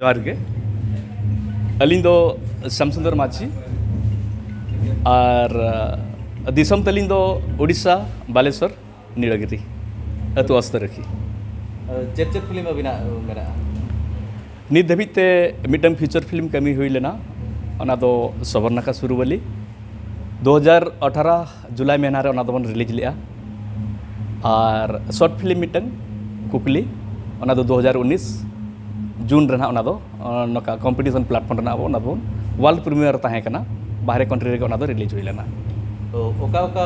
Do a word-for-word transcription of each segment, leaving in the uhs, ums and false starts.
ᱡᱚᱦᱟᱨ ᱜᱮ᱾ ᱟᱹᱞᱤᱧ ᱫᱚ ᱥᱟᱢᱥᱩᱱᱫᱚᱨ ᱢᱟᱹᱡᱷᱤ, ᱟᱨ ᱫᱤᱥᱚᱢ ᱛᱟᱹᱞᱤᱧ ᱫᱚ ᱩᱰᱤᱥᱟ, ᱵᱟᱞᱮᱥᱚᱨ, ᱱᱤᱲᱟᱜᱤᱨᱤ, ᱟᱹᱛᱩ ᱚᱥᱛᱚᱨᱟᱹᱠᱷᱤ᱾ ᱪᱮᱫ ᱪᱮᱫ ᱯᱷᱤᱞᱢ ᱟᱹᱵᱤᱱᱟᱜ ᱢᱮᱱᱟᱜᱼᱟ? ᱱᱤᱛ ᱫᱷᱟᱹᱵᱤᱡ ᱛᱮ ᱢᱤᱫᱴᱟᱝ ᱯᱷᱤᱪᱟᱨ ᱯᱷᱤᱞᱢ ᱠᱟᱹᱢᱤ ᱦᱩᱭ ᱞᱮᱱᱟ, ᱚᱱᱟ ᱫᱚ ᱥᱚᱵᱚᱨᱱᱟᱠᱷᱟ ᱥᱩᱨᱩᱵᱟᱞᱤ᱾ ᱫᱩ ᱦᱟᱡᱟᱨ ᱟᱴᱷᱟᱨᱚ ᱡᱩᱞᱟᱭ ᱢᱟᱹᱦᱱᱟᱹ ᱨᱮ ᱚᱱᱟ ᱫᱚᱵᱚᱱ ᱨᱤᱞᱤᱡᱽ ᱞᱮᱫᱼᱟ᱾ ᱟᱨ ᱥᱚᱨᱴ ᱯᱷᱤᱞᱢ ᱢᱤᱫᱴᱟᱝ, ᱠᱩᱠᱞᱤ, ᱚᱱᱟ ᱫᱚ ᱫᱩ ᱦᱟᱡᱟᱨ ᱩᱱᱤᱥ ᱡᱩᱱ ᱨᱮ ᱱᱟᱦᱟᱜ ᱚᱱᱟ ᱫᱚ ᱱᱚᱝᱠᱟ ᱠᱚᱢᱯᱤᱴᱤᱥᱚᱱ ᱯᱞᱟᱴᱯᱷᱚᱨᱢ ᱨᱮᱱᱟᱜ ᱟᱵᱚ ᱚᱱᱟ ᱫᱚᱵᱚᱱ ᱣᱟᱨᱞᱰ ᱯᱨᱤᱢᱤᱭᱟᱨ ᱛᱟᱦᱮᱸ ᱠᱟᱱᱟ, ᱵᱟᱦᱨᱮ ᱠᱚᱱᱴᱨᱤ ᱨᱮᱜᱮ ᱚᱱᱟ ᱫᱚ ᱨᱤᱞᱤᱡᱽ ᱦᱩᱭ ᱞᱮᱱᱟ᱾ ᱛᱚ ᱚᱠᱟ ᱚᱠᱟ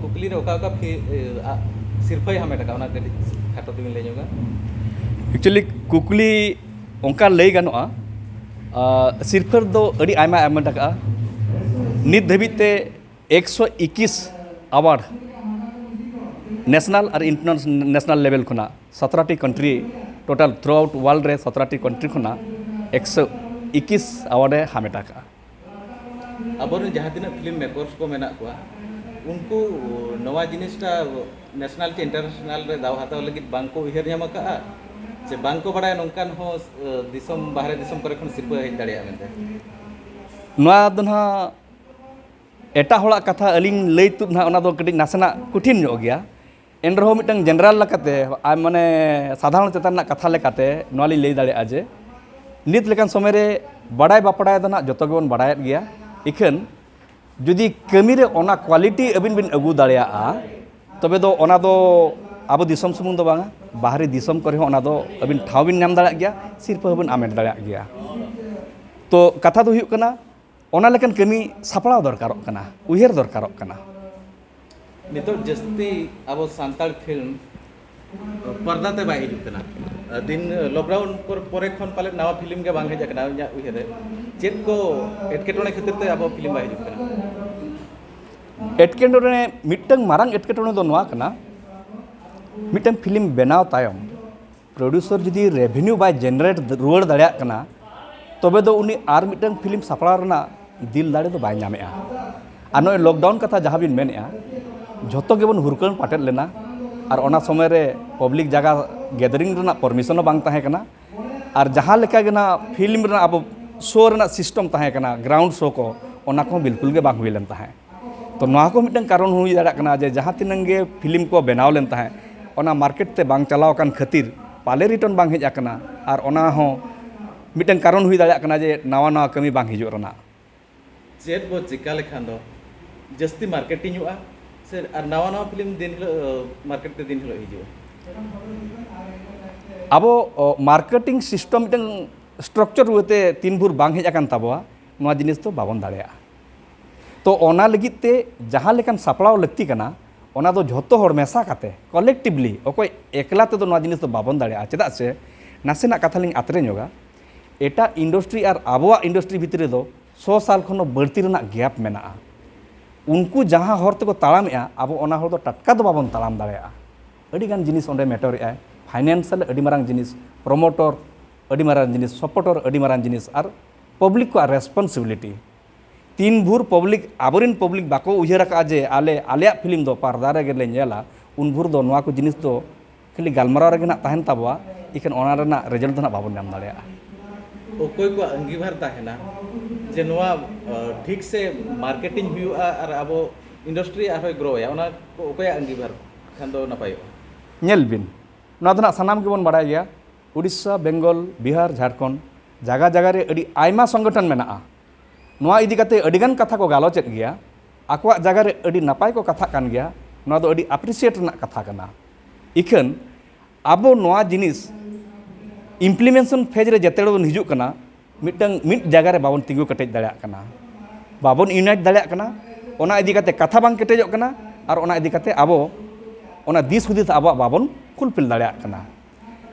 ᱠᱩᱠᱞᱤ ᱨᱮ ᱚᱠᱟ ᱚᱠᱟ ᱯᱷᱤ- ᱮ, ᱟ- ᱥᱤᱨᱯᱷᱟᱹᱭ ᱦᱟᱢᱮᱴ ᱟᱠᱟᱫ, ᱚᱱᱟ ᱠᱟᱹᱴᱤᱡ ᱠᱷᱟᱴᱚ ᱛᱮᱵᱤᱱ ᱞᱟᱹᱭ ᱧᱚᱜᱟ? ᱮᱠᱪᱩᱭᱮᱞᱤ ᱠᱩᱠᱞᱤ ᱚᱱᱠᱟ ᱞᱟᱹᱭ ᱜᱟᱱᱚᱜᱼᱟ, ᱟᱨ ᱥᱤᱨᱯᱷᱟᱹ ᱫᱚ ᱟᱹᱰᱤ ᱟᱭᱢᱟ ᱦᱟᱢᱮᱴ ᱟᱠᱟᱫᱼᱟ᱾ ᱱᱤᱛ ᱫᱷᱟᱹᱵᱤᱡ ᱛᱮ ᱮᱠᱥᱚ ᱤᱠᱤᱥ ᱟᱣᱟᱨᱰ ᱱᱮᱥᱱᱟᱞ ᱟᱨ ᱤᱱᱴᱟᱨᱱᱮᱥᱱᱟᱞ ᱞᱮᱵᱮᱞ ᱠᱷᱚᱱᱟᱜ ᱥᱚᱛᱨᱚᱴᱤ ᱠᱚᱱᱴᱨᱤ, ᱴᱳᱴᱟᱞ ᱛᱷᱨᱩ ᱟᱣᱩᱴ ᱣᱟᱨᱞᱰ ᱨᱮ ᱥᱚᱛᱨᱚᱴᱤ ᱠᱚᱱᱴᱨᱤ ᱠᱷᱚᱱᱟᱜ ᱮᱠᱥᱚ ᱤᱠᱤᱥ ᱟᱣᱟᱨᱰ ᱮ ᱦᱟᱢᱮᱴ ᱟᱠᱟᱫᱼᱟ᱾ ᱟᱵᱚᱨᱮᱱ ᱡᱟᱦᱟᱸ ᱛᱤᱱᱟᱹᱜ ᱯᱷᱤᱞᱢ ᱢᱮᱠᱟᱨᱥ ᱠᱚ ᱢᱮᱱᱟᱜ ᱠᱚᱣᱟ, ᱩᱱᱠᱩ ᱱᱚᱣᱟ ᱡᱤᱱᱤᱥᱴᱟ ᱱᱮᱥᱱᱟᱞ ᱪᱮ ᱤᱱᱴᱟᱨᱱᱮᱥᱱᱟᱞ ᱨᱮ ᱫᱟᱣ ᱦᱟᱛᱟᱣ ᱞᱟᱹᱜᱤᱫ ᱵᱟᱝ ᱠᱚ ᱩᱭᱦᱟᱹᱨ ᱧᱟᱢ ᱟᱠᱟᱫᱼᱟ, ᱥᱮ ᱵᱟᱝ ᱠᱚ ᱵᱟᱲᱟᱭᱟ ᱱᱚᱝᱠᱟᱱ ᱦᱚᱸ ᱫᱤᱥᱚᱢ, ᱵᱟᱦᱨᱮ ᱫᱤᱥᱚᱢ ᱠᱚᱨᱮ ᱠᱷᱚᱱ ᱥᱤᱨᱯᱟᱹ ᱦᱮᱡ ᱫᱟᱲᱮᱭᱟᱜᱼᱟ ᱢᱮᱱᱛᱮ? ᱱᱚᱣᱟ ᱫᱚ ᱱᱟᱦᱟᱜ ᱮᱴᱟᱜ ᱦᱚᱲᱟᱜ ᱠᱟᱛᱷᱟ ᱟᱹᱞᱤᱧ ᱞᱟᱹᱭ ᱛᱩᱫ ᱱᱟᱦᱟᱜ, ᱚᱱᱟ ᱫᱚ ᱠᱟᱹᱴᱤᱡ ᱱᱟᱥᱮᱱᱟᱜ ᱠᱚᱴᱷᱤᱱ ᱧᱚᱜ ᱜᱮᱭᱟ᱾ ᱮᱱ ᱨᱮᱦᱚᱸ ᱢᱤᱫᱴᱟᱝ ᱡᱮᱱᱟᱨᱟᱞ ᱞᱮᱠᱟᱛᱮ, ᱟᱨ ᱢᱟᱱᱮ ᱥᱟᱫᱷᱟᱨᱚᱱ ᱪᱮᱛᱟᱱ ᱨᱮᱱᱟᱜ ᱠᱟᱛᱷᱟ ᱞᱮᱠᱟᱛᱮ ᱱᱚᱣᱟ ᱞᱤᱧ ᱞᱟᱹᱭ ᱫᱟᱲᱮᱭᱟᱜᱼᱟ ᱡᱮ, ᱱᱤᱛ ᱞᱮᱠᱟᱱ ᱥᱚᱢᱚᱭ ᱨᱮ ᱵᱟᱲᱟᱭ ᱵᱟᱯᱲᱟᱭ ᱫᱚ ᱱᱟᱦᱟᱜ ᱡᱚᱛᱚ ᱜᱮᱵᱚᱱ ᱵᱟᱲᱟᱭᱮᱫ ᱜᱮᱭᱟ᱾ ᱤᱠᱷᱟᱹᱱ ᱡᱩᱫᱤ ᱠᱟᱹᱢᱤ ᱨᱮ ᱚᱱᱟ ᱠᱣᱟᱞᱤᱴᱤ ᱟᱹᱵᱤᱱ ᱵᱤᱱ ᱟᱹᱜᱩ ᱫᱟᱲᱮᱭᱟᱜᱼᱟ, ᱛᱚᱵᱮ ᱫᱚ ᱚᱱᱟ ᱫᱚ ᱟᱵᱚ ᱫᱤᱥᱚᱢ ᱥᱩᱢᱩᱝ ᱫᱚ ᱵᱟᱝᱟ, ᱵᱟᱦᱨᱮ ᱫᱤᱥᱚᱢ ᱠᱚᱨᱮ ᱦᱚᱸ ᱚᱱᱟ ᱫᱚ ᱟᱹᱵᱤᱱ ᱴᱷᱟᱶ ᱵᱤᱱ ᱧᱟᱢ ᱫᱟᱲᱮᱭᱟᱜ ᱜᱮᱭᱟ, ᱥᱤᱨᱯᱟᱹ ᱦᱚᱸᱵᱤᱱ ᱦᱟᱢᱮᱴ ᱫᱟᱲᱮᱭᱟᱜ ᱜᱮᱭᱟ᱾ ᱛᱚ ᱠᱟᱛᱷᱟ ᱫᱚ ᱦᱩᱭᱩᱜ ᱠᱟᱱᱟ, ᱚᱱᱟ ᱞᱮᱠᱟᱱ ᱠᱟᱹᱢᱤ ᱥᱟᱯᱲᱟᱣ ᱫᱚᱨᱠᱟᱨᱚᱜ ᱠᱟᱱᱟ, ᱩᱭᱦᱟᱹᱨ ᱫᱚᱨᱠᱟᱨᱚᱜ ᱠᱟᱱᱟ᱾ ᱱᱤᱛᱚᱜ ᱡᱟᱹᱥᱛᱤ ᱟᱵᱚ ᱥᱟᱱᱛᱟᱲ ᱯᱷᱤᱞᱢ ᱯᱚᱨᱫᱟ ᱛᱮ ᱵᱟᱭ ᱦᱤᱡᱩᱜ ᱠᱟᱱᱟ᱾ ᱫᱤᱱ ᱞᱚᱠᱰᱟᱣᱩᱱ ᱯᱚᱨ, ᱯᱚᱨᱮ ᱠᱷᱚᱱ ᱯᱟᱞᱮᱫ ᱱᱟᱣᱟ ᱯᱷᱤᱞᱢ ᱜᱮ ᱵᱟᱝ ᱦᱮᱡ ᱟᱠᱟᱱᱟ ᱤᱧᱟᱹᱜ ᱩᱭᱦᱟᱹᱨ ᱨᱮ᱾ ᱪᱮᱫ ᱠᱚ ᱮᱴᱠᱮᱴᱚᱬᱮ ᱠᱷᱟᱹᱛᱤᱨ ᱛᱮ ᱟᱵᱚ ᱯᱷᱤᱞᱢ ᱵᱟᱭ ᱦᱤᱡᱩᱜ ᱠᱟᱱᱟ? ᱮᱴᱠᱮᱴᱚᱬᱮ, ᱢᱤᱫᱴᱟᱝ ᱢᱟᱨᱟᱝ ᱮᱴᱠᱮᱴᱚᱬᱮ ᱫᱚ ᱱᱚᱣᱟ ᱠᱟᱱᱟ, ᱢᱤᱫᱴᱟᱝ ᱯᱷᱤᱞᱢ ᱵᱮᱱᱟᱣ ᱛᱟᱭᱚᱢ ᱯᱨᱚᱰᱭᱩᱥᱟᱨ ᱡᱩᱫᱤ ᱨᱮᱵᱷᱮᱱᱤᱭᱩ ᱵᱟᱭ ᱡᱮᱱᱟᱨᱮᱴ ᱨᱩᱣᱟᱹᱲ ᱫᱟᱲᱮᱭᱟᱜ ᱠᱟᱱᱟ, ᱛᱚᱵᱮ ᱫᱚ ᱩᱱᱤ ᱟᱨ ᱢᱤᱫᱴᱟᱝ ᱯᱷᱤᱞᱢ ᱥᱟᱯᱲᱟᱣ ᱨᱮᱱᱟᱜ ᱫᱤᱞ ᱫᱟᱲᱮ ᱫᱚ ᱵᱟᱭ ᱧᱟᱢᱮᱜᱼᱟ᱾ ᱟᱨ ᱱᱚᱜᱼᱚᱭ ᱞᱚᱠᱰᱟᱣᱩᱱ ᱠᱟᱛᱷᱟ ᱡᱟᱦᱟᱸ ᱵᱤᱱ ᱢᱮᱱᱮᱜᱼᱟ, ᱡᱷᱚᱛᱚ ᱜᱮᱵᱚᱱ ᱦᱩᱨᱠᱟᱹᱲ ᱯᱟᱴᱮᱫ ᱞᱮᱱᱟ᱾ ᱟᱨ ᱚᱱᱟ ᱥᱚᱢᱚᱭ ᱨᱮ ᱯᱟᱵᱽᱞᱤᱠ ᱡᱟᱭᱜᱟ ᱜᱮᱫᱟᱨᱤᱝ ᱨᱮᱱᱟᱜ ᱯᱟᱨᱢᱤᱥᱚᱱ ᱦᱚᱸ ᱵᱟᱝ ᱛᱟᱦᱮᱸ ᱠᱟᱱᱟ᱾ ᱟᱨ ᱡᱟᱦᱟᱸ ᱞᱮᱠᱟ ᱜᱮ ᱱᱟᱜ ᱯᱷᱤᱞᱢ ᱨᱮᱱᱟᱜ ᱟᱵᱚ ᱥᱳ ᱨᱮᱱᱟᱜ ᱥᱤᱥᱴᱮᱢ ᱛᱟᱦᱮᱸ ᱠᱟᱱᱟ, ᱜᱨᱟᱣᱩᱱᱰ ᱥᱳ ᱠᱚ, ᱚᱱᱟ ᱠᱚᱦᱚᱸ ᱵᱤᱞᱠᱩᱞ ᱜᱮ ᱵᱟᱝ ᱦᱩᱭ ᱞᱮᱱ ᱛᱟᱦᱮᱸᱫ᱾ ᱛᱚ ᱱᱚᱣᱟ ᱠᱚ ᱢᱤᱫᱴᱟᱝ ᱠᱟᱨᱚᱱ ᱦᱩᱭ ᱫᱟᱲᱮᱭᱟᱜ ᱠᱟᱱᱟ ᱡᱮ ᱡᱟᱦᱟᱸ ᱛᱤᱱᱟᱹᱝ ᱜᱮ ᱯᱷᱤᱞᱢ ᱠᱚ ᱵᱮᱱᱟᱣ ᱞᱮᱱ ᱛᱟᱦᱮᱸᱫ, ᱚᱱᱟ ᱢᱟᱨᱠᱮᱴ ᱛᱮ ᱵᱟᱝ ᱪᱟᱞᱟᱣ ᱟᱠᱟᱱ ᱠᱷᱟᱹᱛᱤᱨ ᱯᱟᱞᱮ ᱨᱤᱴᱟᱨᱱ ᱵᱟᱝ ᱦᱮᱡ ᱟᱠᱟᱱᱟ᱾ ᱟᱨ ᱚᱱᱟ ᱦᱚᱸ ᱢᱤᱫᱴᱟᱝ ᱠᱟᱨᱚᱱ ᱦᱩᱭ ᱫᱟᱲᱮᱭᱟᱜ ᱠᱟᱱᱟ ᱡᱮ ᱱᱟᱣᱟ ᱱᱟᱣᱟ ᱠᱟᱹᱢᱤ ᱵᱟᱝ ᱦᱤᱡᱩᱜ ᱨᱮᱱᱟᱜ᱾ ᱪᱮᱫ ᱵᱚ ᱪᱮᱠᱟ ᱞᱮᱠᱷᱟᱱ ᱫᱚ ᱡᱟᱹᱥᱛᱤ ᱢᱟᱨᱠᱮᱴᱤᱝᱚᱜᱼᱟ ᱥᱮ ᱟᱨ ᱱᱟᱣᱟ ᱱᱟᱣᱟ ᱯᱷᱤᱞᱢ ᱫᱤᱱ ᱦᱤᱞᱳᱜ ᱢᱟᱨᱠᱮᱴ ᱛᱮ ᱫᱤᱱ ᱦᱤᱞᱳᱜ ᱦᱤᱡᱩᱜᱼᱟ? ᱟᱵᱚ ᱢᱟᱨᱠᱮᱴᱤᱝ ᱥᱤᱥᱴᱮᱢ ᱢᱤᱫᱴᱟᱝ ᱥᱴᱨᱟᱠᱪᱟᱨ ᱨᱩᱣᱟᱹᱛᱮ ᱛᱤᱱ ᱵᱷᱳᱨ ᱵᱟᱝ ᱦᱮᱡ ᱟᱠᱟᱱ ᱛᱟᱵᱚᱣᱟ, ᱱᱚᱣᱟ ᱡᱤᱱᱤᱥ ᱫᱚ ᱵᱟᱵᱚᱱ ᱫᱟᱲᱮᱭᱟᱜᱼᱟ᱾ ᱛᱚ ᱚᱱᱟ ᱞᱟᱹᱜᱤᱫ ᱛᱮ ᱡᱟᱦᱟᱸ ᱞᱮᱠᱟᱱ ᱥᱟᱯᱲᱟᱣ ᱞᱟᱹᱠᱛᱤ ᱠᱟᱱᱟ, ᱚᱱᱟ ᱫᱚ ᱡᱷᱚᱛᱚ ᱦᱚᱲ ᱢᱮᱥᱟ ᱠᱟᱛᱮ, ᱠᱚᱞᱮᱠᱴᱤᱵᱷᱞᱤ, ᱚᱠᱚᱭ ᱮᱠᱞᱟ ᱛᱮᱫᱚ ᱱᱚᱣᱟ ᱡᱤᱱᱤᱥ ᱫᱚ ᱵᱟᱵᱚᱱ ᱫᱟᱲᱮᱭᱟᱜᱼᱟ᱾ ᱪᱮᱫᱟᱜ ᱥᱮ ᱱᱟᱥᱮᱱᱟᱜ ᱠᱟᱛᱷᱟ ᱞᱤᱧ ᱟᱛᱨᱮ ᱧᱚᱜᱟ, ᱮᱴᱟᱜ ᱤᱱᱰᱟᱥᱴᱨᱤ ᱟᱨ ᱟᱵᱚᱣᱟᱜ ᱤᱱᱰᱟᱥᱴᱨᱤ ᱵᱷᱤᱛᱨᱤ ᱨᱮᱫᱚ ᱥᱚ ᱥᱟᱞ ᱠᱷᱚᱱ ᱦᱚᱸ ᱵᱟᱹᱲᱛᱤ ᱨᱮᱱᱟᱜ ᱜᱮᱯ ᱢᱮᱱᱟᱜᱼᱟ᱾ ᱩᱱᱠᱩ ᱡᱟᱦᱟᱸ ᱦᱚᱨ ᱛᱮᱠᱚ ᱛᱟᱲᱟᱢᱮᱜᱼᱟ, ᱟᱵᱚ ᱚᱱᱟ ᱦᱚᱨ ᱫᱚ ᱴᱟᱴᱠᱟ ᱫᱚ ᱵᱟᱵᱚᱱ ᱛᱟᱲᱟᱢ ᱫᱟᱲᱮᱭᱟᱜᱼᱟ᱾ ᱟᱹᱰᱤᱜᱟᱱ ᱡᱤᱱᱤᱥ ᱚᱸᱰᱮ ᱢᱮᱴᱟᱨᱮᱜᱼᱟᱭ, ᱯᱷᱟᱭᱱᱮᱱᱥᱤᱭᱟᱞ ᱟᱹᱰᱤ ᱢᱟᱨᱟᱝ ᱡᱤᱱᱤᱥ, ᱯᱨᱚᱢᱳᱴᱚᱨ ᱟᱹᱰᱤ ᱢᱟᱨᱟᱝ ᱡᱤᱱᱤᱥ, ᱥᱟᱯᱳᱨᱴᱚᱨ ᱟᱹᱰᱤ ᱢᱟᱨᱟᱝ ᱡᱤᱱᱤᱥ, ᱟᱨ ᱯᱟᱵᱽᱞᱤᱠ ᱠᱚᱣᱟᱜ ᱨᱮᱥᱯᱚᱱᱥᱤᱵᱤᱞᱤᱴᱤ᱾ ᱛᱤᱱ ᱵᱷᱳᱨ ᱯᱟᱵᱽᱞᱤᱠ, ᱟᱵᱚᱨᱮᱱ ᱯᱟᱵᱽᱞᱤᱠ ᱵᱟᱠᱚ ᱩᱭᱦᱟᱹᱨ ᱟᱠᱟᱫᱼᱟ ᱡᱮ ᱟᱞᱮ, ᱟᱞᱮᱭᱟᱜ ᱯᱷᱤᱞᱢ ᱫᱚ ᱯᱟᱨᱫᱟ ᱨᱮᱜᱮ ᱞᱮ ᱧᱮᱞᱟ, ᱩᱱ ᱵᱷᱳᱨ ᱫᱚ ᱱᱚᱣᱟ ᱠᱚ ᱡᱤᱱᱤᱥ ᱫᱚ ᱠᱷᱟᱹᱞᱤ ᱜᱟᱞᱢᱟᱨᱟᱣ ᱨᱮᱜᱮ ᱱᱟᱜ ᱛᱟᱦᱮᱱ ᱛᱟᱵᱚᱣᱟ, ᱤᱠᱷᱟᱹᱱ ᱚᱱᱟ ᱨᱮᱱᱟᱜ ᱨᱮᱡᱟᱞᱴ ᱫᱚ ᱱᱟᱜ ᱵᱟᱵᱚᱱ ᱧᱟᱢ ᱫᱟᱲᱮᱭᱟᱜᱼᱟ᱾ ᱚᱠᱚᱭ ᱠᱚᱣᱟᱜ ᱟᱺᱜᱤᱵᱷᱟᱨ ᱛᱟᱦᱮᱱᱟ ᱡᱮ ᱱᱚᱣᱟ, ᱟ, ᱴᱷᱤᱠ ᱥᱮ ᱢᱟᱨᱠᱮᱴᱤᱝ ᱦᱩᱭᱩᱜᱼᱟ ᱟᱨ ᱟᱵᱚ ᱤᱱᱰᱟᱥᱴᱨᱤ ᱟᱨᱦᱚᱸᱭ ᱜᱨᱳᱭᱟ, ᱚᱱᱟ ᱠᱚ ᱚᱠᱚᱭᱟᱜ ᱟᱺᱜᱤᱵᱷᱟᱨ ᱠᱷᱟᱱ ᱫᱚ ᱱᱟᱯᱟᱭᱚᱜᱼᱟ? ᱧᱮᱞ ᱵᱤᱱ, ᱱᱚᱣᱟ ᱫᱚ ᱱᱟᱜ ᱥᱟᱱᱟᱢ ᱜᱮᱵᱚᱱ ᱵᱟᱲᱟᱭ ᱜᱮᱭᱟ, ᱩᱲᱤᱥᱥᱟ, ᱵᱮᱝᱜᱚᱞ, ᱵᱤᱦᱟᱨ, ᱡᱷᱟᱲᱠᱷᱚᱸᱰ, ᱡᱟᱭᱜᱟ ᱡᱟᱭᱜᱟ ᱨᱮ ᱟᱹᱰᱤ ᱟᱭᱢᱟ ᱥᱚᱝᱜᱚᱴᱷᱚᱱ ᱢᱮᱱᱟᱜᱼᱟ᱾ ᱱᱚᱣᱟ ᱤᱫᱤ ᱠᱟᱛᱮ ᱟᱹᱰᱤᱜᱟᱱ ᱠᱟᱛᱷᱟ ᱠᱚ ᱜᱟᱞᱚᱪᱮᱫ ᱜᱮᱭᱟ, ᱟᱠᱚᱣᱟᱜ ᱡᱟᱭᱜᱟ ᱨᱮ ᱟᱹᱰᱤ ᱱᱟᱯᱟᱭ ᱠᱚ ᱠᱟᱛᱷᱟᱜ ᱠᱟᱱ ᱜᱮᱭᱟ᱾ ᱱᱚᱣᱟ ᱫᱚ ᱟᱹᱰᱤ ᱟᱯᱨᱤᱥᱤᱭᱮᱴ ᱨᱮᱱᱟᱜ ᱠᱟᱛᱷᱟ ᱠᱟᱱᱟ᱾ ᱤᱠᱷᱟᱹᱱ ᱟᱵᱚ ᱱᱚᱣᱟ ᱡᱤᱱᱤᱥ ᱤᱢᱯᱞᱤᱢᱮᱥᱚᱱ ᱯᱷᱮᱡᱽ ᱨᱮ ᱡᱮᱛᱮ ᱦᱚᱲ ᱵᱚᱱ ᱦᱤᱡᱩᱜ ᱠᱟᱱᱟ, ᱢᱤᱫᱴᱟᱝ ᱢᱤᱫ ᱡᱟᱭᱜᱟ ᱨᱮ ᱵᱟᱵᱚᱱ ᱛᱤᱸᱜᱩ ᱠᱮᱴᱮᱡ ᱫᱟᱲᱮᱭᱟᱜ ᱠᱟᱱᱟ, ᱵᱟᱵᱚᱱ ᱤᱭᱩᱱᱟᱭᱤᱴ ᱫᱟᱲᱮᱭᱟᱜ ᱠᱟᱱᱟ᱾ ᱚᱱᱟ ᱤᱫᱤ ᱠᱟᱛᱮ ᱠᱟᱛᱷᱟ ᱵᱟᱝ ᱠᱮᱴᱮᱡᱚᱜ ᱠᱟᱱᱟ, ᱟᱨ ᱚᱱᱟ ᱤᱫᱤ ᱠᱟᱛᱮ ᱟᱵᱚ ᱚᱱᱟ ᱫᱤᱥ ᱦᱩᱫᱤᱥ ᱟᱵᱚᱣᱟᱜ ᱵᱟᱵᱚᱱ ᱯᱷᱩᱞᱯᱷᱤᱞ ᱫᱟᱲᱮᱭᱟᱜ ᱠᱟᱱᱟ᱾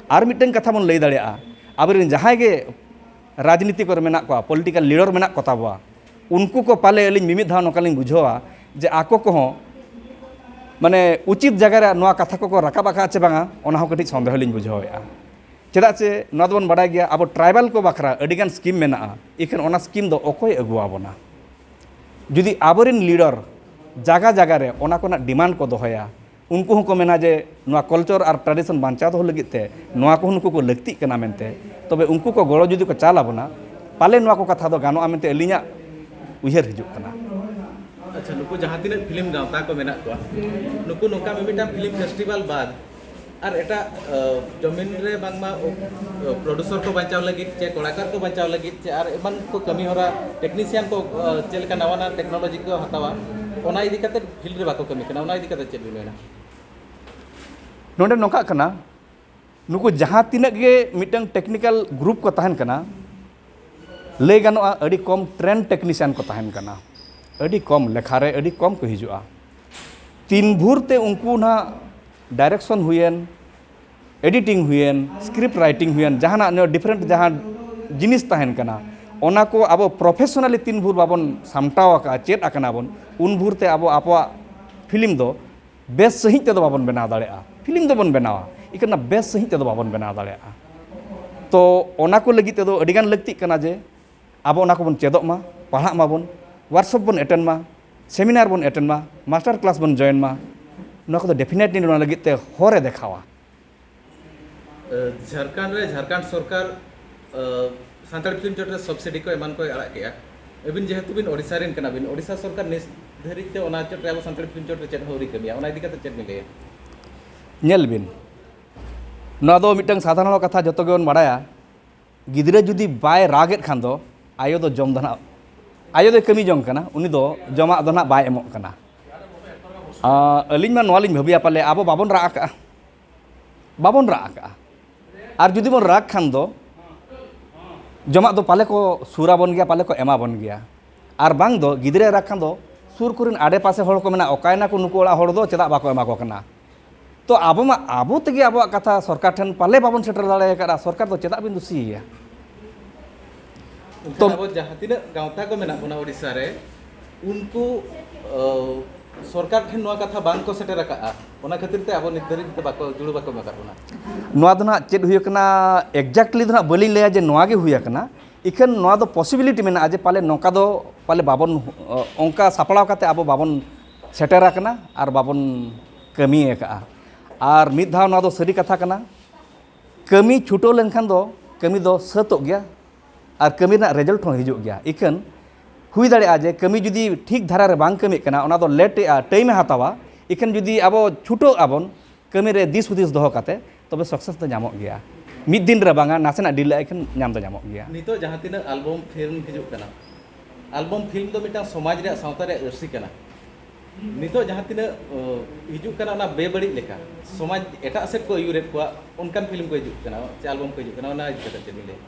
ᱟᱨ ᱢᱤᱫᱴᱟᱝ ᱠᱟᱛᱷᱟ ᱵᱚᱱ ᱞᱟᱹᱭ ᱫᱟᱲᱮᱭᱟᱜᱼᱟ, ᱟᱵᱚᱨᱮᱱ ᱡᱟᱦᱟᱸᱭ ᱜᱮ ᱨᱟᱡᱽᱱᱤᱛᱤ ᱠᱚᱨᱮ ᱢᱮᱱᱟᱜ ᱠᱚᱣᱟ, ᱯᱚᱞᱤᱴᱤᱠᱟᱞ ᱞᱤᱰᱟᱨ ᱢᱮᱱᱟᱜ ᱠᱚ ᱛᱟᱵᱚᱣᱟ, ᱩᱱᱠᱩ ᱠᱚ ᱯᱟᱞᱮ ᱟᱹᱞᱤᱧ ᱢᱤᱢᱤᱫ ᱫᱷᱟᱣ ᱱᱚᱝᱠᱟ ᱞᱤᱧ ᱵᱩᱡᱷᱟᱹᱣᱟ ᱡᱮ ᱟᱠᱚ ᱠᱚᱦᱚᱸ ᱢᱟᱱᱮ ᱩᱪᱤᱛ ᱡᱟᱭᱜᱟ ᱨᱮ ᱱᱚᱣᱟ ᱠᱟᱛᱷᱟ ᱠᱚᱠᱚ ᱨᱟᱠᱟᱵ ᱟᱠᱟᱫᱼᱟ ᱪᱮ ᱵᱟᱝᱟ, ᱚᱱᱟ ᱦᱚᱸ ᱠᱟᱹᱴᱤᱡ ᱥᱚᱱᱫᱮᱦᱚ ᱞᱤᱧ ᱵᱩᱡᱷᱟᱹᱣᱮᱫᱼᱟ᱾ ᱪᱮᱫᱟᱜ ᱪᱮ ᱱᱚᱣᱟ ᱫᱚᱵᱚᱱ ᱵᱟᱲᱟᱭ ᱜᱮᱭᱟ, ᱟᱵᱚ ᱴᱨᱟᱭᱵᱟᱞ ᱠᱚ ᱵᱟᱠᱷᱨᱟ ᱟᱹᱰᱤᱜᱟᱱ ᱥᱠᱤᱢ ᱢᱮᱱᱟᱜᱼᱟ, ᱤᱠᱷᱟᱹᱱ ᱚᱱᱟ ᱥᱠᱤᱢ ᱫᱚ ᱚᱠᱚᱭ ᱟᱹᱜᱩ ᱟᱵᱚᱱᱟ? ᱡᱩᱫᱤ ᱟᱵᱚᱨᱮᱱ ᱞᱤᱰᱟᱨ ᱡᱟᱭᱜᱟ ᱡᱟᱭᱜᱟ ᱨᱮ ᱚᱱᱟ ᱠᱚᱨᱮᱱᱟᱜ ᱰᱤᱢᱟᱱᱰ ᱠᱚ ᱫᱚᱦᱚᱭᱟ, ᱩᱱᱠᱩ ᱦᱚᱸᱠᱚ ᱢᱮᱱᱟ ᱡᱮ ᱱᱚᱣᱟ culture ᱟᱨ tradition ᱵᱟᱧᱪᱟᱣ ᱫᱚᱦᱚ ᱞᱟᱹᱜᱤᱫ ᱛᱮ ᱱᱚᱣᱟ ᱠᱚᱦᱚᱸ ᱱᱩᱠᱩ ᱠᱚ ᱞᱟᱹᱠᱛᱤᱜ ᱠᱟᱱᱟ ᱢᱮᱱᱛᱮ᱾ ᱛᱚᱵᱮ ᱩᱱᱠᱩ ᱠᱚ ᱜᱚᱲᱚ ᱡᱩᱫᱤ ᱠᱚ ᱪᱟᱞ ᱟᱵᱚᱱᱟ, ᱯᱟᱞᱮ ᱱᱚᱣᱟ ᱠᱚ ᱠᱟᱛᱷᱟ ᱫᱚ ᱜᱟᱱᱚᱜᱼᱟ ᱢᱮᱱᱛᱮ ᱟᱹᱞᱤᱧᱟᱜ ᱩᱭᱦᱟᱹᱨ ᱦᱤᱡᱩᱜ ᱠᱟᱱᱟ᱾ ᱟᱪᱪᱷᱟ, ᱱᱩᱠᱩ ᱡᱟᱦᱟᱸ ᱛᱤᱱᱟᱹᱜ film ᱜᱟᱶᱛᱟ ᱠᱚ ᱢᱮᱱᱟᱜ ᱠᱚᱣᱟ, ᱱᱩᱠᱩ ᱱᱚᱝᱠᱟ ᱢᱤᱢᱤᱫᱴᱟᱝ film festival ᱵᱟᱫ ᱟᱨ ᱮᱴᱟᱜ, ᱟ, ᱡᱚᱢᱤᱱ ᱨᱮ ᱵᱟᱝᱢᱟ, ᱚ, producer ᱠᱚ ᱵᱟᱧᱪᱟᱣ ᱞᱟᱹᱜᱤᱫ ᱪᱮ ᱠᱚᱲᱟᱠᱟᱨ ᱠᱚ ᱵᱟᱧᱪᱟᱣ ᱞᱟᱹᱜᱤᱫ ᱪᱮ ᱟᱨ ᱮᱢᱟᱱ ᱠᱚ ᱠᱟᱹᱢᱤ ᱦᱚᱨᱟ, technician ᱠᱚ, ᱟ, ᱪᱮᱫ ᱞᱮᱠᱟ ᱱᱟᱣᱟ ᱱᱟᱣᱟ technology ᱠᱚ ᱦᱟᱛᱟᱣᱟ, ᱚᱱᱟ ᱤᱫᱤ ᱠᱟᱛᱮ field ᱨᱮ ᱵᱟᱠᱚ ᱠᱟᱹᱢᱤ ᱠᱟᱱᱟ, ᱚᱱᱟ ᱤᱫᱤ ᱠᱟᱛᱮ ᱪᱮᱫ ᱵᱤᱱ ᱢᱮᱱᱟ? ᱱᱚᱰᱮ ᱱᱚᱝᱠᱟᱜ ᱠᱟᱱᱟ, ᱱᱩᱠᱩ ᱡᱟᱦᱟᱸ ᱛᱤᱱᱟᱹᱜ ᱜᱮ ᱢᱤᱫᱴᱟᱝ technical group ᱠᱚ ᱛᱟᱦᱮᱱ ᱠᱟᱱᱟ, ᱞᱟᱹᱭ ᱜᱟᱱᱚᱜᱼᱟ ᱟᱹᱰᱤ ᱠᱚᱢ trained technician ᱠᱚ ᱛᱟᱦᱮᱱ ᱠᱟᱱᱟ, ᱟᱹᱰᱤ ᱠᱚᱢ, ᱞᱮᱠᱷᱟ ᱨᱮ ᱟᱹᱰᱤ ᱠᱚᱢ ᱠᱚ ᱦᱤᱡᱩᱜᱼᱟ᱾ ᱛᱤᱱ ᱵᱷᱳᱨ ᱛᱮ ᱩᱱᱠᱩ ᱱᱟᱦᱟᱜ direction ᱦᱩᱭᱮᱱ, editing ᱦᱩᱭᱮᱱ, script writing ᱦᱩᱭᱮᱱ, ᱡᱟᱦᱟᱱᱟᱜ ᱱᱚᱣᱟ different ᱡᱟᱦᱟᱸ ᱡᱤᱱᱤᱥ ᱛᱟᱦᱮᱱ ᱠᱟᱱᱟ, ᱚᱱᱟ ᱠᱚ ᱟᱵᱚ professionally ᱛᱤᱱ ᱵᱷᱳᱨ ᱵᱟᱵᱚᱱ ᱥᱟᱢᱴᱟᱣ ᱟᱠᱟᱫᱼᱟ, ᱪᱮᱫ ᱟᱠᱟᱱᱟ ᱵᱚᱱ, ᱩᱱ ᱵᱷᱳᱨ ᱛᱮ ᱟᱵᱚ ᱟᱵᱚᱣᱟᱜ film ᱫᱚ ᱵᱮᱥ ᱥᱟᱺᱦᱤᱡ ᱛᱮᱫᱚ ᱵᱟᱵᱚᱱ ᱵᱮᱱᱟᱣ ᱫᱟᱲᱮᱭᱟᱜᱼᱟ᱾ Film ᱫᱚᱵᱚᱱ ᱵᱮᱱᱟᱣᱟ, ᱤᱠᱷᱟᱹᱱ ᱚᱱᱟ ᱵᱮᱥ ᱥᱟᱺᱦᱤᱡ ᱛᱮᱫᱚ ᱵᱟᱵᱚᱱ ᱵᱮᱱᱟᱣ ᱫᱟᱲᱮᱭᱟᱜᱼᱟ᱾ ᱛᱚ, ᱚᱱᱟ ᱠᱚ ᱞᱟᱹᱜᱤᱫ ᱛᱮᱫᱚ ᱟᱹᱰᱤᱜᱟᱱ ᱞᱟᱹᱠᱛᱤᱜ ᱠᱟᱱᱟ ᱡᱮ ᱟᱵᱚ ᱚᱱᱟ ᱠᱚᱵᱚᱱ ᱪᱮᱫᱚᱜ ᱢᱟ, ᱯᱟᱲᱦᱟᱜ ᱢᱟᱵᱚᱱ, workshop ᱵᱚᱱ attend ᱢᱟ, seminar ᱵᱚᱱ attend ᱢᱟ, master class ᱵᱚᱱ join ᱢᱟ᱾ ᱱᱚᱣᱟ ᱠᱚᱫᱚ definitely ᱱᱚᱣᱟ ᱞᱟᱹᱜᱤᱫ ᱛᱮ ᱦᱚᱨ ᱮ ᱫᱮᱠᱷᱟᱣᱟ᱾ ᱡᱷᱟᱲᱠᱷᱚᱸᱰ ᱨᱮ ᱡᱷᱟᱲᱠᱷᱚᱸᱰ ᱥᱚᱨᱠᱟᱨ, ᱟ, ᱥᱟᱱᱛᱟᱲᱤ film ᱪᱚᱴ ᱨᱮ subsidy ᱠᱚ ᱮᱢᱟᱱ ᱠᱚᱭ ᱟᱲᱟᱜ ᱠᱮᱜᱼᱟ᱾ ᱟᱹᱵᱤᱱ ᱡᱮᱦᱮᱛᱩ ᱵᱤᱱ ᱳᱰᱤᱥᱟ ᱨᱮᱱ ᱠᱟᱱᱟ ᱵᱤᱱ, ᱳᱰᱤᱥᱟ ᱥᱚᱨᱠᱟᱨ ᱱᱤᱛ ᱫᱷᱟᱹᱨᱤᱡ ᱛᱮ ᱚᱱᱟ ᱪᱚᱴ ᱨᱮ ᱟᱵᱚ ᱥᱟᱱᱛᱟᱲᱤ film ᱪᱚᱴ ᱨᱮ ᱪᱮᱫ ᱦᱚᱸ ᱟᱹᱣᱨᱤ ᱠᱟᱹᱢᱤᱭᱟ, ᱚᱱᱟ ᱤᱫᱤ ᱠᱟᱛᱮ ᱪᱮᱫ ᱵᱤᱱ ᱞᱟᱹᱭᱟ? ᱧᱮᱞ ᱵᱤᱱ, ᱱᱚᱣᱟ ᱫᱚ ᱢᱤᱫᱴᱟᱝ ᱥᱟᱫᱷᱟᱨᱚᱱ ᱠᱟᱛᱷᱟ, ᱡᱚᱛᱚ ᱜᱮᱵᱚᱱ ᱵᱟᱲᱟᱭᱟ, ᱜᱤᱫᱽᱨᱟᱹ ᱡᱩᱫᱤ ᱵᱟᱭ ᱨᱟᱜᱮᱫ ᱠᱷᱟᱱ ᱫᱚ ᱟᱭᱳ ᱫᱚ ᱡᱚᱢ ᱫᱚ ᱱᱟᱦᱟᱜ, ᱟᱭᱳ ᱫᱚᱭ ᱠᱟᱹᱢᱤ ᱡᱚᱝ ᱠᱟᱱᱟ, ᱩᱱᱤ ᱫᱚ ᱡᱚᱢᱟᱜ ᱫᱚ ᱱᱟᱦᱟᱜ ᱵᱟᱭ ᱮᱢᱚᱜ ᱠᱟᱱᱟ᱾ ᱟᱸ, ᱟᱹᱞᱤᱧ ᱢᱟ ᱱᱚᱣᱟ ᱞᱤᱧ ᱵᱷᱟᱹᱵᱤᱭᱟ, ᱯᱟᱞᱮ ᱟᱵᱚ ᱵᱟᱵᱚᱱ ᱨᱟᱜ ᱟᱠᱟᱜᱼᱟ, ᱵᱟᱵᱚᱱ ᱨᱟᱜ ᱟᱠᱟᱜᱼᱟ᱾ ᱟᱨ ᱡᱩᱫᱤ ᱵᱚᱱ ᱨᱟᱜᱽ ᱠᱷᱟᱱ ᱫᱚ ᱡᱚᱢᱟᱜ ᱫᱚ ᱯᱟᱞᱮ ᱠᱚ ᱥᱩᱨ ᱟᱵᱚᱱ ᱜᱮᱭᱟ, ᱯᱟᱞᱮ ᱠᱚ ᱮᱢᱟ ᱵᱚᱱ ᱜᱮᱭᱟ᱾ ᱟᱨ ᱵᱟᱝ ᱫᱚ ᱜᱤᱫᱽᱨᱟᱹᱭ ᱨᱟᱜᱽ ᱠᱷᱟᱱ ᱫᱚ ᱥᱩᱨ ᱠᱚᱨᱮᱱ ᱟᱰᱮ ᱯᱟᱥᱮ ᱦᱚᱲ ᱠᱚ ᱢᱮᱱᱟ, "ᱚᱠᱟᱭᱮᱱᱟ ᱠᱚ ᱱᱩᱠᱩ ᱚᱲᱟᱜ ᱦᱚᱲ ᱫᱚ, ᱪᱮᱫᱟᱜ ᱵᱟᱠᱚ ᱮᱢᱟ ᱠᱚ ᱠᱟᱱᱟ?" ᱛᱚ ᱟᱵᱚ ᱢᱟ ᱟᱵᱚ ᱛᱮᱜᱮ ᱟᱵᱚᱣᱟᱜ ᱠᱟᱛᱷᱟ ᱥᱚᱨᱠᱟᱨ ᱴᱷᱮᱱ ᱯᱟᱞᱮ ᱵᱟᱵᱚᱱ ᱥᱮᱴᱮᱨ ᱫᱟᱲᱮ ᱟᱠᱟᱫᱼᱟ, ᱥᱚᱨᱠᱟᱨ ᱫᱚ ᱪᱮᱫᱟᱜ ᱵᱤᱱ ᱫᱩᱥᱤᱭᱮᱭᱟ? ᱮᱱᱠᱷᱟᱱ ᱛᱚ ᱟᱵᱚ ᱡᱟᱦᱟᱸ ᱛᱤᱱᱟᱹᱜ ᱜᱟᱶᱛᱟ ᱠᱚ ᱢᱮᱱᱟᱜ ᱵᱚᱱᱟ ᱳᱰᱤᱥᱟ ᱨᱮ, ᱩᱱᱠᱩ, ᱚ, ᱥᱚᱨᱠᱟᱨ ᱴᱷᱮᱱ ᱱᱚᱣᱟ ᱠᱟᱛᱷᱟ ᱵᱟᱝ ᱠᱚ ᱥᱮᱴᱮᱨ ᱟᱠᱟᱫᱼᱟ, ᱚᱱᱟ ᱠᱷᱟᱹᱛᱤᱨ ᱛᱮ ᱟᱵᱚ ᱱᱤᱛ ᱫᱷᱟᱹᱨᱤᱡ ᱛᱮ ᱵᱟᱠᱚ ᱡᱩᱲᱩ ᱵᱟᱠᱚ ᱮᱢ ᱟᱠᱟᱫ ᱵᱚᱱᱟ᱾ ᱱᱚᱣᱟ ᱫᱚ ᱱᱟᱦᱟᱜ ᱪᱮᱫ ᱦᱩᱭ ᱟᱠᱟᱱᱟ, exactly ᱫᱚ ᱱᱟᱦᱟᱜ ᱵᱟᱹᱞᱤᱧ ᱞᱟᱹᱭᱟ ᱡᱮ ᱱᱚᱣᱟ ᱜᱮ ᱦᱩᱭ ᱟᱠᱟᱱᱟ, ᱤᱠᱷᱟᱹᱱ ᱱᱚᱣᱟ ᱫᱚ possibility ᱢᱮᱱᱟᱜᱼᱟ ᱡᱮ ᱯᱟᱞᱮ ᱱᱚᱝᱠᱟ ᱫᱚ ᱯᱟᱞᱮ ᱵᱟᱵᱚᱱ, ᱚ, ᱚᱱᱠᱟ ᱥᱟᱯᱲᱟᱣ ᱠᱟᱛᱮ ᱟᱵᱚ ᱵᱟᱵᱚᱱ ᱥᱮᱴᱮᱨ ᱟᱠᱟᱱᱟ ᱟᱨ ᱵᱟᱵᱚᱱ ᱠᱟᱹᱢᱤ ᱟᱠᱟᱫᱼᱟ᱾ ᱟᱨ ᱢᱤᱫ ᱫᱷᱟᱣ ᱱᱚᱣᱟ ᱫᱚ ᱥᱟᱹᱨᱤ ᱠᱟᱛᱷᱟ ᱠᱟᱱᱟ, ᱠᱟᱹᱢᱤ ᱪᱷᱩᱴᱟᱹᱣ ᱞᱮᱱᱠᱷᱟᱱ ᱫᱚ ᱠᱟᱹᱢᱤ ᱫᱚ ᱥᱟᱹᱛᱚᱜ ᱜᱮᱭᱟ ᱟᱨ ᱠᱟᱹᱢᱤ ᱨᱮᱱᱟᱜ ᱨᱮᱡᱟᱞᱴ ᱦᱚᱸ ᱦᱤᱡᱩᱜ ᱜᱮᱭᱟ᱾ ᱤᱠᱷᱟᱹᱱ ᱦᱩᱭ ᱫᱟᱲᱮᱭᱟᱜᱼᱟ ᱡᱮ ᱠᱟᱹᱢᱤ ᱡᱩᱫᱤ ᱴᱷᱤᱠ ᱫᱷᱟᱨᱟ ᱨᱮ ᱵᱟᱝ ᱠᱟᱹᱢᱤᱜ ᱠᱟᱱᱟ, ᱚᱱᱟ ᱫᱚ ᱞᱮᱴ ᱮᱜᱼᱟ, ᱴᱟᱭᱤᱢ ᱮ ᱦᱟᱛᱟᱣᱟ, ᱤᱠᱷᱟᱹᱱ ᱡᱩᱫᱤ ᱟᱵᱚ ᱪᱷᱩᱴᱟᱹᱜ ᱟᱵᱚᱱ ᱠᱟᱹᱢᱤ ᱨᱮ ᱫᱤᱥ ᱦᱩᱫᱤᱥ ᱫᱚᱦᱚ ᱠᱟᱛᱮ, ᱛᱚᱵᱮ ᱥᱟᱠᱥᱮᱥ ᱫᱚ ᱧᱟᱢᱚᱜ ᱜᱮᱭᱟ᱾ ᱢᱤᱫ ᱫᱤᱱ ᱨᱮ ᱵᱟᱝᱟ, ᱱᱟᱥᱮᱱᱟᱜ ᱰᱤᱞᱮ ᱤᱠᱷᱟᱹᱱ ᱧᱟᱢ ᱫᱚ ᱧᱟᱢᱚᱜ ᱜᱮᱭᱟ᱾ ᱱᱤᱛᱚᱜ ᱡᱟᱦᱟᱸ ᱛᱤᱱᱟᱹᱜ ᱟᱞᱵᱚᱢ ᱯᱷᱤᱞᱢ ᱦᱤᱡᱩᱜ ᱠᱟᱱᱟ, ᱟᱞᱵᱚᱢ ᱯᱷᱤᱞᱢ ᱫᱚ ᱢᱤᱫᱴᱟᱝ ᱥᱚᱢᱟᱡᱽ ᱨᱮᱭᱟᱜ, ᱥᱟᱶᱛᱟ ᱨᱮᱭᱟᱜ ᱟᱹᱨᱥᱤ ᱠᱟᱱᱟ᱾ ᱱᱤᱛᱚᱜ ᱡᱟᱦᱟᱸ ᱛᱤᱱᱟᱹᱜ, ᱚ, ᱦᱤᱡᱩᱜ ᱠᱟᱱᱟ, ᱚᱱᱟ ᱵᱮᱵᱟᱹᱲᱤᱡ ᱞᱮᱠᱟ ᱥᱚᱢᱟᱡᱽ ᱮᱴᱟᱜ ᱥᱮᱫ ᱠᱚ ᱟᱹᱭᱩᱨᱮᱫ ᱠᱚᱣᱟ, ᱚᱱᱠᱟᱱ ᱯᱷᱤᱞᱢ ᱠᱚ ᱦᱤᱡᱩᱜ ᱠᱟᱱᱟ ᱥᱮ ᱟᱞᱵᱚᱢ ᱠᱚ ᱦᱤᱡᱩᱜ ᱠᱟᱱᱟ, ᱚᱱᱟ ᱤᱫᱤ ᱠᱟᱛᱮ ᱪᱮᱫ ᱵᱤᱱ ᱞᱟᱹᱭᱟ?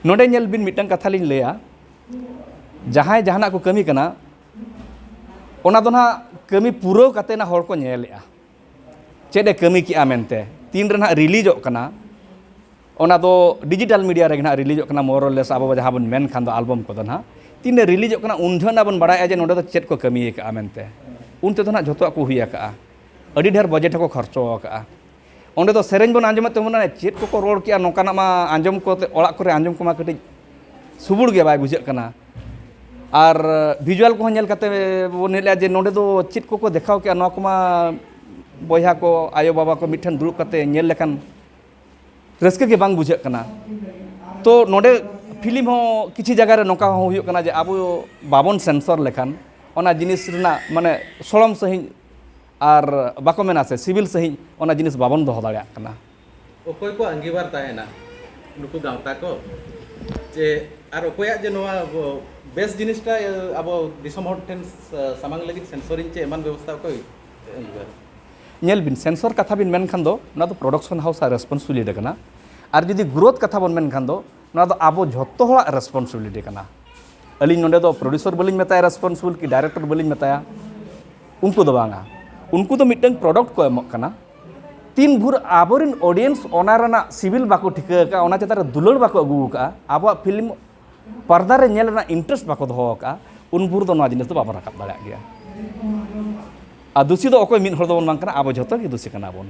ᱱᱚᱰᱮ ᱧᱮᱞ ᱵᱤᱱ, ᱢᱤᱫᱴᱟᱝ ᱠᱟᱛᱷᱟ ᱞᱤᱧ ᱞᱟᱹᱭᱟ, ᱡᱟᱦᱟᱸᱭ ᱡᱟᱦᱟᱱᱟᱜ ᱠᱚ ᱠᱟᱹᱢᱤ ᱠᱟᱱᱟ, ᱚᱱᱟ ᱫᱚ ᱱᱟᱦᱟᱜ ᱠᱟᱹᱢᱤ ᱯᱩᱨᱟᱹᱣ ᱠᱟᱛᱮ ᱱᱟᱜ ᱦᱚᱲ ᱠᱚ ᱧᱮᱞᱮᱜᱼᱟ, ᱪᱮᱫ ᱮ ᱠᱟᱹᱢᱤ ᱠᱮᱜᱼᱟ ᱢᱮᱱᱛᱮ᱾ ᱛᱤᱱ ᱨᱮ ᱱᱟᱦᱟᱜ ᱨᱤᱞᱤᱡᱚᱜ ᱠᱟᱱᱟ, ᱚᱱᱟ ᱫᱚ ᱰᱤᱡᱤᱴᱟᱞ ᱢᱤᱰᱤᱭᱟ ᱨᱮᱜᱮ ᱱᱟᱦᱟᱜ ᱨᱤᱞᱤᱡᱚᱜ ᱠᱟᱱᱟ, more or less ᱟᱵᱚ ᱡᱟᱦᱟᱸ ᱵᱚᱱ ᱢᱮᱱ ᱠᱷᱟᱱ ᱫᱚ ᱟᱞᱵᱚᱢ ᱠᱚᱫᱚ ᱱᱟᱦᱟᱜ᱾ ᱛᱤᱱ ᱨᱮ ᱨᱤᱞᱤᱡᱚᱜ ᱠᱟᱱᱟ, ᱩᱱ ᱡᱚᱦᱚᱜ ᱱᱟᱦᱟᱜ ᱵᱚᱱ ᱵᱟᱲᱟᱭᱟ ᱡᱮ ᱱᱚᱰᱮ ᱫᱚ ᱪᱮᱫ ᱠᱚ ᱠᱟᱹᱢᱤ ᱟᱠᱟᱜᱼᱟ ᱢᱮᱱᱛᱮ᱾ ᱩᱱ ᱛᱮᱫᱚ ᱱᱟᱦᱟᱜ ᱡᱷᱚᱛᱚᱣᱟᱜ ᱠᱚ ᱦᱩᱭ ᱟᱠᱟᱜᱼᱟ, ᱟᱹᱰᱤ ᱰᱷᱮᱨ ᱵᱟᱡᱮᱴ ᱦᱚᱸᱠᱚ ᱠᱷᱚᱨᱪᱚ ᱟᱠᱟᱜᱼᱟ᱾ ᱚᱸᱰᱮ ᱫᱚ ᱥᱮᱨᱮᱧ ᱵᱚᱱ ᱟᱸᱡᱚᱢᱮᱫ ᱛᱮ ᱢᱟᱱᱮ ᱪᱮᱫ ᱠᱚᱠᱚ ᱨᱚᱲ ᱠᱮᱜᱼᱟ, ᱱᱚᱝᱠᱟᱱᱟᱜ ᱢᱟ ᱟᱸᱡᱚᱢ ᱠᱚᱛᱮ ᱚᱲᱟᱜ ᱠᱚᱨᱮ ᱟᱸᱡᱚᱢ ᱠᱚᱢᱟ ᱠᱟᱹᱴᱤᱡ ᱥᱩᱵᱩᱲ ᱜᱮ ᱵᱟᱭ ᱵᱩᱡᱷᱟᱹᱜ ᱠᱟᱱᱟ᱾ ᱟᱨ ᱵᱷᱤᱡᱩᱣᱟᱞ ᱠᱚᱦᱚᱸ ᱧᱮᱞ ᱠᱟᱛᱮ ᱵᱚᱱ ᱧᱮᱞᱮᱜᱼᱟ ᱡᱮ ᱱᱚᱰᱮ ᱫᱚ ᱪᱮᱫ ᱠᱚᱠᱚ ᱫᱮᱠᱷᱟᱣ ᱠᱮᱜᱼᱟ, ᱱᱚᱣᱟ ᱠᱚᱢᱟ ᱵᱚᱭᱦᱟ ᱠᱚ, ᱟᱭᱳ ᱵᱟᱵᱟ ᱠᱚ ᱢᱤᱫ ᱴᱷᱮᱱ ᱫᱩᱲᱩᱵ ᱠᱟᱛᱮ ᱧᱮᱞ ᱞᱮᱠᱷᱟᱱ ᱨᱟᱹᱥᱠᱟᱹ ᱜᱮ ᱵᱟᱝ ᱵᱩᱡᱷᱟᱹᱜ ᱠᱟᱱᱟ᱾ ᱛᱚ ᱱᱚᱰᱮ ᱯᱷᱤᱞᱢ ᱦᱚᱸ ᱠᱤᱪᱷᱩ ᱡᱟᱭᱜᱟ ᱨᱮ ᱱᱚᱝᱠᱟ ᱦᱚᱸ ᱦᱩᱭᱩᱜ ᱠᱟᱱᱟ ᱡᱮ ᱟᱵᱚ ᱵᱟᱵᱚᱱ ᱥᱮᱱᱥᱚᱨ ᱞᱮᱠᱷᱟᱱ ᱚᱱᱟ ᱡᱤᱱᱤᱥ ᱨᱮᱱᱟᱜ ᱢᱟᱱᱮ ᱥᱚᱲᱚᱢ ᱥᱟᱺᱦᱤᱡ ᱟᱨ ᱵᱟᱠᱚ ᱢᱮᱱᱟ ᱥᱮ ᱥᱤᱵᱤᱞ ᱥᱟᱺᱦᱤᱡ ᱚᱱᱟ ᱡᱤᱱᱤᱥ ᱵᱟᱵᱚᱱ ᱫᱚᱦᱚ ᱫᱟᱲᱮᱭᱟᱜ ᱠᱟᱱᱟ᱾ ᱚᱠᱚᱭ ᱠᱚ ᱟᱸᱜᱤᱵᱷᱟᱨ ᱛᱟᱦᱮᱱᱟ ᱱᱩᱠᱩ ᱜᱟᱶᱛᱟ ᱠᱚ? ᱡᱮ ᱟᱨ ᱚᱠᱚᱭᱟᱜ ᱡᱮ ᱱᱚᱣᱟ ᱵᱮᱥ ᱡᱤᱱᱤᱥᱴᱟ ᱟᱵᱚ ᱫᱤᱥᱚᱢ ᱦᱚᱲ ᱴᱷᱮᱱ ᱥᱟᱢᱟᱝ ᱞᱟᱹᱜᱤᱫ ᱥᱮᱱᱥᱚᱨᱤᱝ ᱪᱮ ᱮᱢᱟᱱ ᱵᱮᱵᱚᱥᱛᱷᱟ ᱚᱠᱚᱭ ᱟᱸᱜᱤᱵᱷᱟᱨ? ᱧᱮᱞ ᱵᱤᱱ, ᱥᱮᱱᱥᱚᱨ ᱠᱟᱛᱷᱟ ᱵᱤᱱ ᱢᱮᱱ ᱠᱷᱟᱱ ᱫᱚ ᱚᱱᱟ ᱫᱚ ᱯᱨᱚᱰᱟᱠᱥᱚᱱ ᱦᱟᱣᱩᱥ ᱟᱜ ᱨᱮᱥᱯᱚᱱᱥᱤᱵᱤᱞᱤᱴᱤ ᱠᱟᱱᱟ᱾ ᱟᱨ ᱡᱩᱫᱤ ᱜᱨᱳᱛᱷ ᱠᱟᱛᱷᱟ ᱵᱚᱱ ᱢᱮᱱ ᱠᱷᱟᱱ ᱫᱚ ᱱᱚᱣᱟ ᱫᱚ ᱟᱵᱚ ᱡᱷᱚᱛᱚ ᱦᱚᱲᱟᱜ ᱨᱮᱥᱯᱚᱱᱥᱤᱵᱤᱞᱤᱴᱤ ᱠᱟᱱᱟ᱾ ᱟᱹᱞᱤᱧ ᱱᱚᱰᱮ ᱫᱚ ᱯᱨᱚᱰᱭᱩᱥᱚᱨ ᱵᱟᱹᱞᱤᱧ ᱢᱮᱛᱟᱭᱟ ᱨᱮᱥᱯᱚᱱᱥᱤᱵᱤᱞ ᱠᱤ ᱰᱟᱭᱨᱮᱠᱴᱚᱨ ᱵᱟᱹᱞᱤᱧ ᱢᱮᱛᱟᱭᱟ, ᱩᱱᱠᱩ ᱫᱚ ᱵᱟᱝᱟ᱾ ᱩᱱᱠᱩ ᱫᱚ ᱢᱤᱫᱴᱟᱝ ᱯᱨᱚᱰᱟᱠᱴ ᱠᱚ ᱮᱢᱚᱜ ᱠᱟᱱᱟ᱾ ᱛᱤᱱ ᱵᱷᱳᱨ ᱟᱵᱚᱨᱮᱱ ᱚᱰᱤᱭᱮᱱᱥ ᱚᱱᱟ ᱨᱮᱱᱟᱜ ᱥᱤᱵᱤᱞ ᱵᱟᱠᱚ ᱴᱷᱤᱠᱟᱹ ᱟᱠᱟᱫᱼᱟ, ᱚᱱᱟ ᱪᱮᱛᱟᱱ ᱨᱮ ᱫᱩᱞᱟᱹᱲ ᱵᱟᱠᱚ ᱟᱹᱜᱩ ᱟᱠᱟᱫᱼᱟ, ᱟᱵᱚᱣᱟᱜ ᱯᱷᱤᱞᱢ ᱯᱚᱨᱫᱟ ᱨᱮ ᱧᱮᱞ ᱨᱮᱱᱟᱜ ᱤᱱᱴᱟᱨᱮᱥᱴ ᱵᱟᱠᱚ ᱫᱚᱦᱚ ᱟᱠᱟᱫᱼᱟ, ᱩᱱ ᱵᱷᱳᱨ ᱫᱚ ᱱᱚᱣᱟ ᱡᱤᱱᱤᱥ ᱫᱚ ᱵᱟᱵᱚᱱ ᱨᱟᱠᱟᱵ ᱫᱟᱲᱮᱭᱟᱜ ᱜᱮᱭᱟ᱾ ᱟᱨ ᱫᱩᱥᱤ ᱫᱚ ᱚᱠᱚᱭ ᱢᱤᱫ ᱦᱚᱲ ᱫᱚᱵᱚᱱ ᱵᱟᱝ ᱠᱟᱱᱟ, ᱟᱵᱚ ᱡᱷᱚᱛᱚ ᱜᱮ ᱫᱩᱥᱤ ᱠᱟᱱᱟ ᱵᱚᱱ᱾